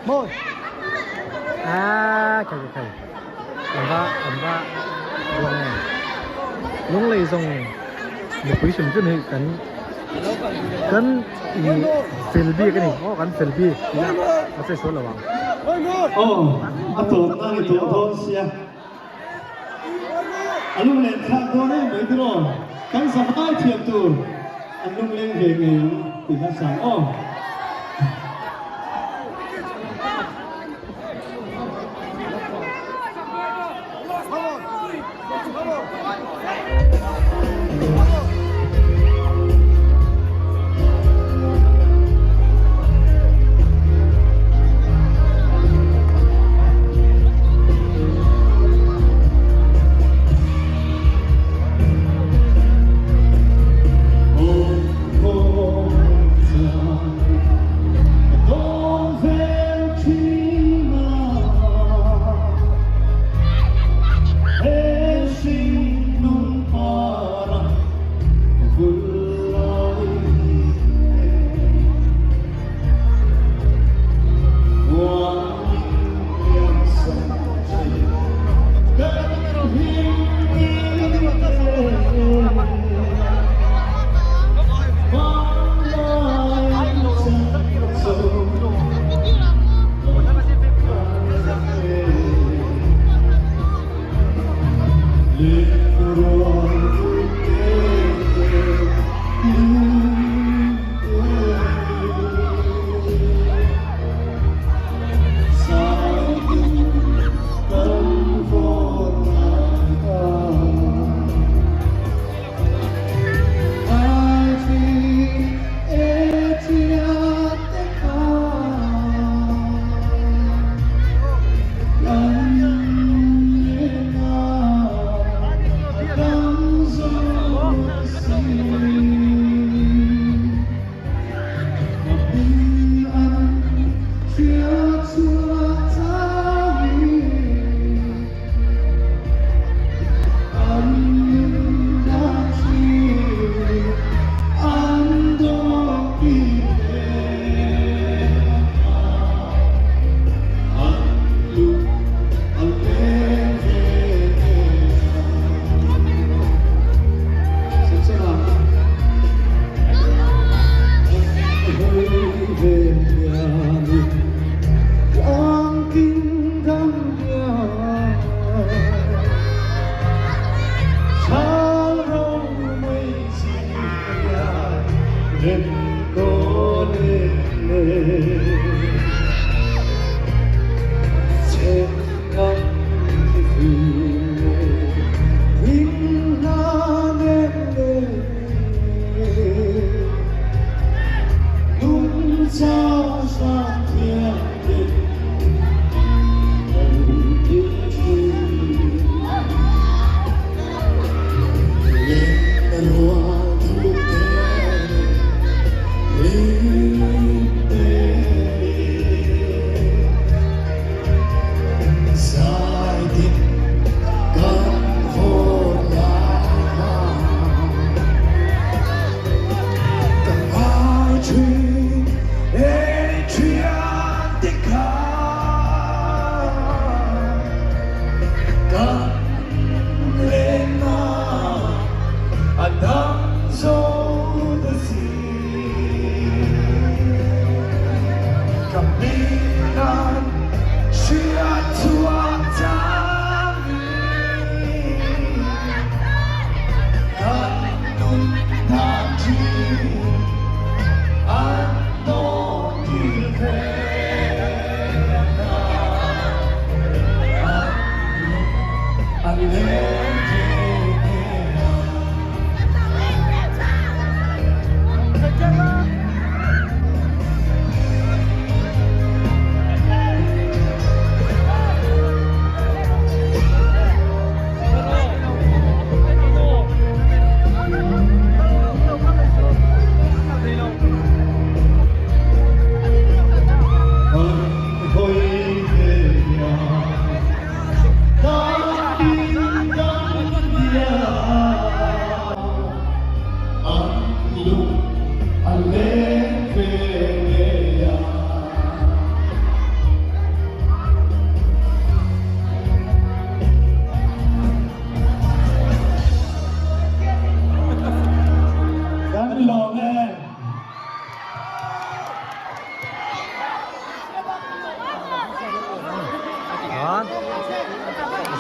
Ah, khai khai khai. An va an va buang em. Lunglei zawng mipui hrim hrim hi kan kan i fel bik a ni. Aw kan fel bik tih a a che sual lo ang. Aw a tawpna ni tawh dawn sia. A lunglen thlak dawn em mai tiraw? Kan zavai thiam tur an lungleng ve ngei ang tih hla sang aw.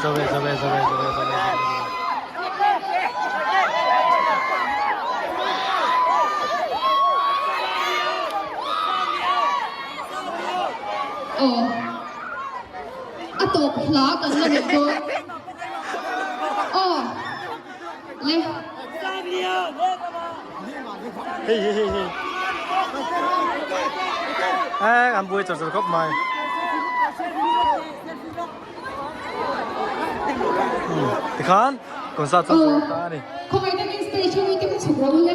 Zo e zo e zo e zo e zo e zo e. Aw. A tawp hla kan la neih dawn. Aw. Le. Hei hei hei hei. Eh, an buai char char khawp mai. Tikhan, concert chu a zo ta a ni. Khawngaih takin stage ho hi te kha chhuk rawh u le.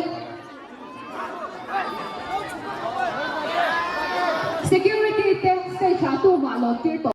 Security te stage ah tumah lawm tir tawh.